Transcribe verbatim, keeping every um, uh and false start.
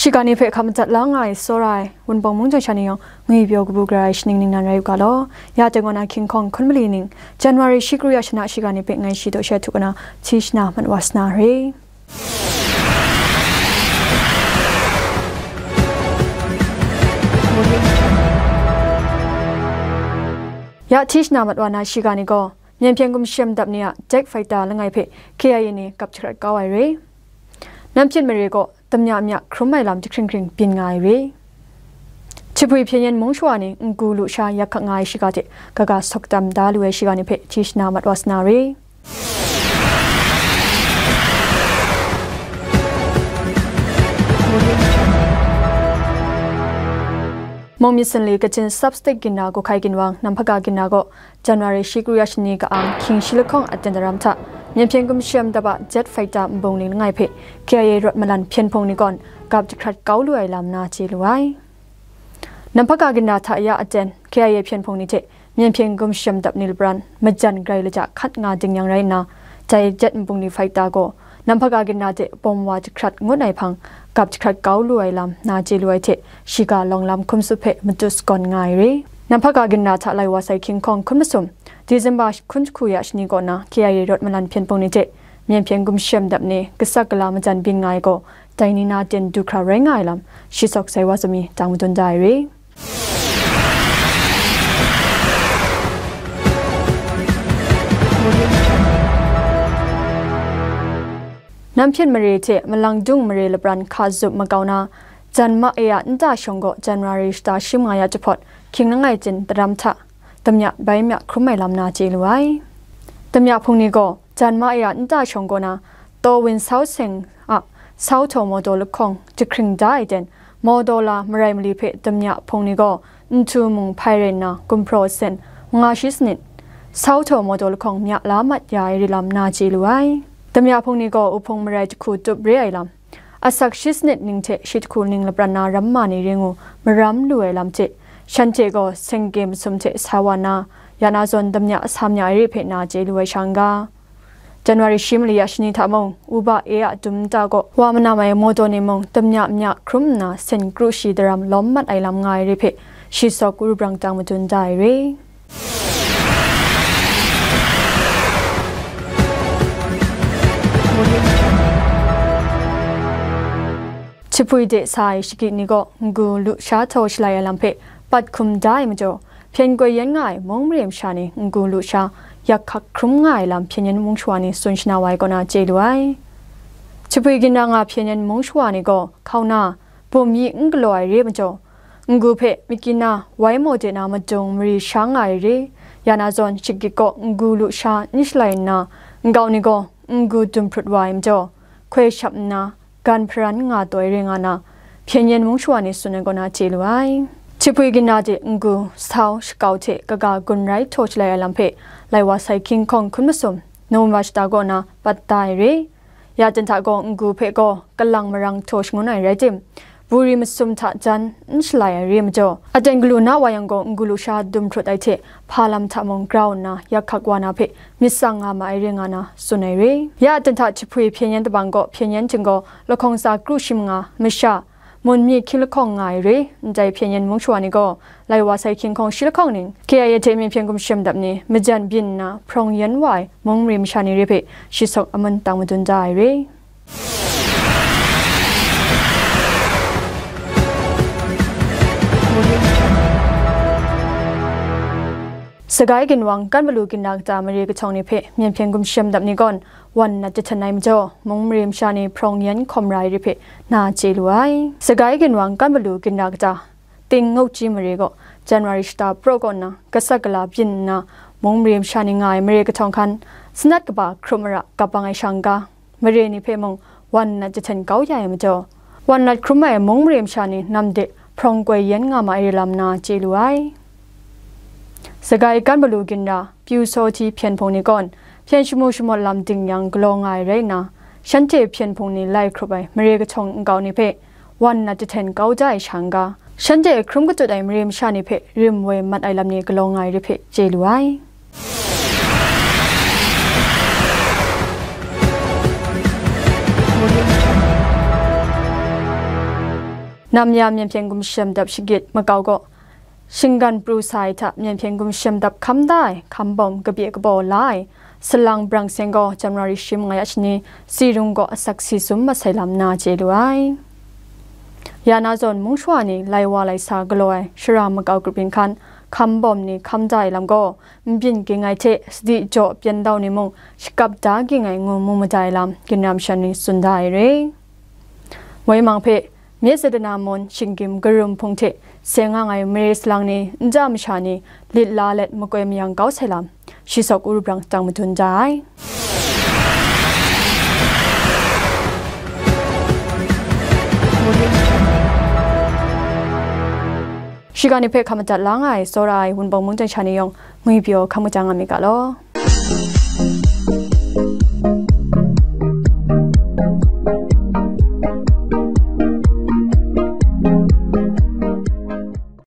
Shiga ni hpe hkap madat la nga ai, tsawra ai, Wunpawng mung jan sha ni yawng, ngwi pyaw kabu gara ai shaning ningnan rai u ga law. Ya teng kaw na King Kong hkun mali ning, January shi kru ya shana shiga ni hpe ngai shi daw shi ai htu kaw na, Tishna mat wa sa na re. Ya Tishna mat wa na shiga ni gaw, Myen hpyen gumshem dap ni a jet fighter langai hpe K I A ni kap jahkrat kau ai re. Namhpyit mare gaw damya myak hkrum ai lam jahkring hkring byin nga ai re. Jahpui hpyen yen mung shawa ni n-gu lu sha yak hkak nga ai shiga hte kaga sawk tam da lu ai shiga ni hpe Tishna mat wa sa na re. Mung myit sanli Kachin Sub-State Ginra Gawhkai Ginwang Namhpaka Ginra gaw January shi kru ya shani ka-ang hkying shi lahkawng aten daram hta, Myen hpyen gumshem dap a jet fighter nbung ling langai hpe K I A rawt malan hpyen hpung ni gaw kap jahkrat kau lu ai lam na chye lu ai. Namhpaka Ginra hta ya aten K I A hpyen hpung ni hte Myen hpyen gumshem dap ni lapran majan grai laja hkat nga ding yang rai nna, dai jet nbung ling fighter gaw Namhpaka Ginra hte bawm wa jahkrat ngut ai hpang, kap jahkrat kau lu ai lam na chye lu ai hte, shiga lawng lam hkum tsup hpe matut sagawn nga ai re. Namhpaka Ginra hta lai wa sai hkying hkawng hkun masum, December hkun jahku ya shani kaw na K I A rawt malan hpyen hpung ni hte Myen hpyen gumshem dap ni kasak kala majan byin nga ai gaw, dai ni na ten du hkra rai nga ai lam, shi sawk sai wa sumi tang madun da ai re. Namhpyit mare hte Malangdung mare lapran hka zup makau na, Janma e a nta shawng gaw January shata shi manga ya jahpawt, hkying langai chyen daram hta, damya bai myak hkrum ai lam na chye lu ai. Damya hpung ni gaw, Janma e a nta shawng kaw na, Taw Win Sau Seng a Sau Htaw Mawdaw lahkawng jahkring da ai ten, Mawdaw la marai mali hpe damya hpung ni gaw, nhtu mung hpai rai nna, gumhpraw sen, manga shi sanit, Sau Htaw Mawdaw lahkawng myak la mat ya ai re lam na chye lu ai. Damya hpung ni gaw, uhpung marai jahku tup re ai lam, asak shi sanit ning hte shi jahku ning lapran na ramma ni ring u maram lu ai lam hte, shanhte gaw seng gye masum hte sa wa na, ya na zawn damya sa mya ai re hpe na chye lu ai sha n ga. January shi mali ya shani hta mung, Uba e a dum nta gaw wa manam ai mawdaw ni mung damya myak hkrum nna sen kru shi daram lawm mat ai lam nga ai re hpe, shi sawk ru brang tang madun da ai re. Jahpui de sa ai shagit ni gaw n-gu lu sha htaw shalai ai lam hpe pat hkum da ai majaw, hpyen koi yen nga ai mung mare masha ni n-gu lu sha yak hkak hkrum nga ai lam hpyen yen mung shawa ni tsun shana wa ai kaw na chye lu ai. Jahpui ginra nga hpyen yen mung shawa ni gaw, hkau na, bum yi n galaw ai re majaw, n-gu hpe makina wai maw de na madung mari sha nga ai re, ya na zawn shagit gaw n-gu lu sha n shalai nna, nkau ni gaw n-gu dum hprut wa ai majaw, hkoi shap nna, gan hparan nga taw ai re nga na, hpyen yen mung shawa ni tsun ai kaw na chye lu ai. Jahpui ginra de n-gu, sau, shakau hte kaga gun rai htaw shalai ai lam hpe, lai wa sai hkying hkawng hkun masum, November shata kaw na, pat da ai re. Ya ten hta gaw n-gu hpe gaw kalang marang htaw shangun ai rai tim, buri masum hta jan n shalai ai re majaw, aten galu na wa yang gaw n-gu lu sha dum hprut ai hte, hpa lam hta mung grau nna yak hkak wa na hpe myit tsang nga ma ai re nga na tsun ai re. Ya aten hta jahpui hpyen yen tabang gaw hpyen yen htinggaw lahkawng tsa kru shi manga masha, mun myi hkying lahkawng nga ai re, ndai hpyen yen mung shawa ni gaw, lai wa sai hkying hkawng shi lahkawng ning, K I A hte myi hpyen gumshem dap ni, majan byin nna, hprawng yen wa ai mung mari masha ni re hpe, shi sawk amun tang madun da ai re. Sagai ginwang kan malu ginra kata mare kahtawng ni hpe myen hpyen gumshem dap ni gawn wan nat jahten ai majaw, mung mare masha ni hprawng yen hkawm ra ai re hpe na chye lu ai. Sagai ginwang kan malu ginra kata, Ting Ngukji mare gaw January shata praw kaw nna, gasat gala byin nna, mung mare masha ni nga ai mare kahtawng hkan, sanat kaba hkrup mara kap bang ai sha n ga, mare ni hpe mung wan nat jahten kau ya ai majaw, wan nat hkrum ai mung mare masha ni nam de hprawng koi yen nga ma ai re lam na chye lu ai. Sagai kan malu ginra, Pyu Saw Hti hpyen hpung ni gawn, hpyen shamu shamawt lam ding yang galaw nga ai rai nna, shanhte hpyen hpung ni lai hkrup ai mare kahtawng nkau ni hpe wan nat jahten kau da ai sha n ga, shanhte hkrum katut ai mare masha ni hpe rim woi mat ai lam ni galaw nga ai re hpe chye lu ai. Namya Myen Hpyen Gumshem Dap Shagit makau gaw, shinggan pru sa ai hta Myen Hpyen Gumshem Dap hkam da ai hkam bawm kabye kabaw la ai, salang brang seng gaw January shi mangai a shani, si rung gaw asak si sum masai lam na chye lu ai. Ya na zawn mung shawa ni lai wa lai sa galaw ai shara makau grup yin hkan hkam bawm ni hkam da ai lam gaw, nbyin ging ai hte sadi jaw pyen dau ni mung shakap da ging ai ngu mu mada ai lam, ginram shan ni tsun da ai re. Woi mang hpe, Mye Sadana Mon Shinggyim Karum Hpung hte seng nga ai mare salang ni, nja masha ni lit la let makoi mayang kau sai lam, shi sawk u rup rang tang madun da ai. Shiga ni hpe hkam madat la nga ai, tsawra ai Wunpawng mungdan sha ni yawng ngwi pyaw hkam maja nga mi ga law.